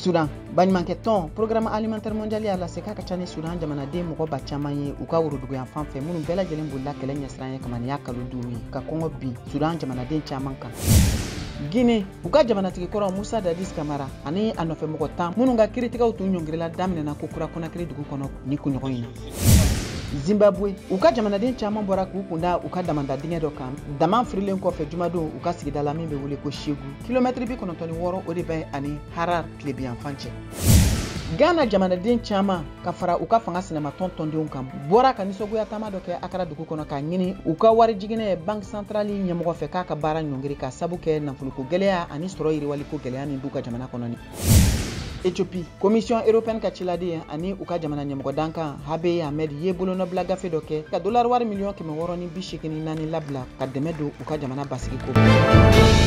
Sudan, baɲumankɛ tɔn Programme alimentaire mondial y'a lase k'a ka ca ni Sudan jamanaden mɔgɔ ba caman ye u ka woroduguyan fan fɛ, minnu bɛɛ lajɛlen bolila kɛlɛ ɲɛsiran ye kama nin y'a kalo 5 ye ka kɔngɔ bin Sudan jamanaden caman kan. Guinée, u ka jamanatigi kɔrɔ Musa Dadis Kamara ani a nɔfɛ mɔgɔ 10 minnu ka kiiritigɛw tun ɲɔngirila daminɛna ko kura Conakry dugu kɔnɔ ni kunɲɔgɔn in na. Zimbabwe, u ka jamanaden caman bɔra k'u kunda u ka damanda dingɛ dɔ kan dama firilen kɔfɛ jumadon u ka sigida la min bɛ wele ko Segu. Kilomɛtiri 96 o de bɛ ani Harar tilebiyanfan cɛ. Ghana jamanaden caman ka fara u ka fanga sinamatɔn tɔndenw kan bɔra ka nisɔngoya taama dɔ kɛ Accra dugu kɔnɔ k'a ɲini u ka wari jiginɛ Banque centrale ɲɛmɔgɔ fɛ k'a ka baara ɲɔngiri ka sabu kɛ nafoloko gɛlɛya ani sɔrɔ yiriwaliko gɛlɛya min b'u ka jamana kɔnɔ. Ethiopie, Commission européenne ka ciladen ani u ka jamana ɲɛmɔgɔ dankan Abiy Ahmed ye bolonɔbila gafe dɔ kɛ ka dollar wari miliyɔn 684 labila ka dɛmɛ don u ka jamana basigi ko.